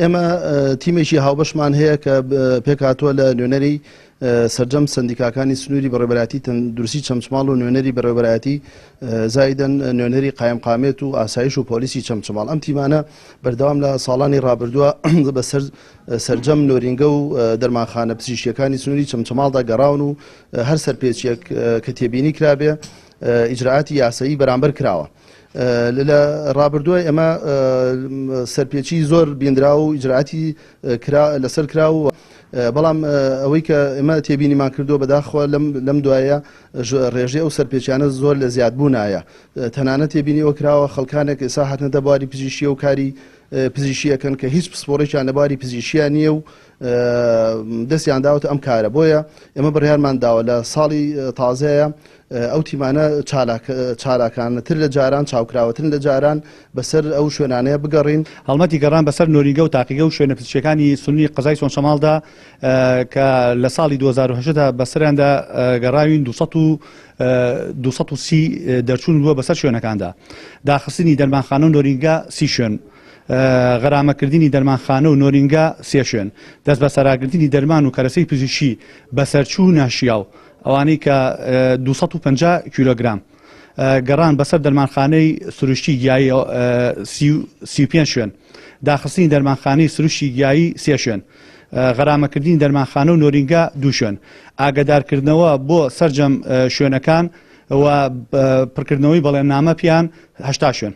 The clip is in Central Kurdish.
ئێمە تیمێکی هاوبەشمان هەیە کە پێکهاتووە لە نوێنەری سەرجەم سندیکاکانی سنووری بەڕێوەبەرایەتی تەندروستی چەمچماڵ و نوێنەری بەڕێوەبەرایەتی زایدەن نوێنەری قایمقامێت و ئاسایش و پۆلیسی چەمچەماڵ. ئەم تیمانە بەردەوام لە ساڵانی ڕابردووە بەسەر سەرجەم نۆرینگە و دەرمانخانە پزیشکیەکانی سنووری چەمچەماڵدا گەڕاون و هەر سەرپێچیەک کە تێبینی کرابێ ئیجرائاتی یاسایی بەرامبەر کراوە. لە ڕابردووە ئێمە سەرپێچی زۆر بینرا و ئیجرائاتی لەسەر کرا و بەڵام ئەوەی کە ئێمە تێبینیمان کردووە بەداخەوە لەم دوایە ڕێژەی ئەو سەرپێچیانە زۆر لە زیادبوونایە. تەنانەت تێبینی ئەوە کراوە خەڵکانێک ئێستا هاتنەتە بواری پزیشکیە و کاری پزیشکی ئەکەن کە هیچ پسپۆڕێکیان لە بواری پزیشکیان نییە و دەستیان داوەتە ئەم کارە. بۆیە ئێمە بڕیارمان داوە لە ساڵی تازەیە ئەو تیمانە چالاکانەتر لە جاران، چاوکراوەترن لە جاران بەسەر ئەو شوێنانەیە بگەڕین. هەڵمەتی گەڕان بەسەر نۆرینگە و تاقیگە و شوێنە پزیشکیەکانی سنووری قەزای چۆنچەماڵدا کە لە ساڵی 2018 دا بەسەریاندا گەڕاوین 230 دەرچوون بووە بەسەر شوێنەکاندا. داخستنی دەرمانخانە و نۆرینگە 30 شوێن، غەرامەکردنی دەرمانخانە و نۆرینگە سێ شوێن، دەستبەسەراگرتنی دەرمان و کەرەسەی پزیشکی بەسەرچوو و ناشیاو، ئەوانەی کە 250 کیلۆگرام، گەڕان بەسەر دەرمانخانەی سروشتی گیایی 35 شوێن، داخستنی دەرمانخانەی سروشتی گیایی سێ شوێن، غەرامەکردنی دەرمانخانە و نۆرینگە دوو شوێن، ئاگەدارکردنەوە بۆ سەرجەم شوێنەکان و پڕکردنەوەی بەڵێننامە پیان 80 شوێن.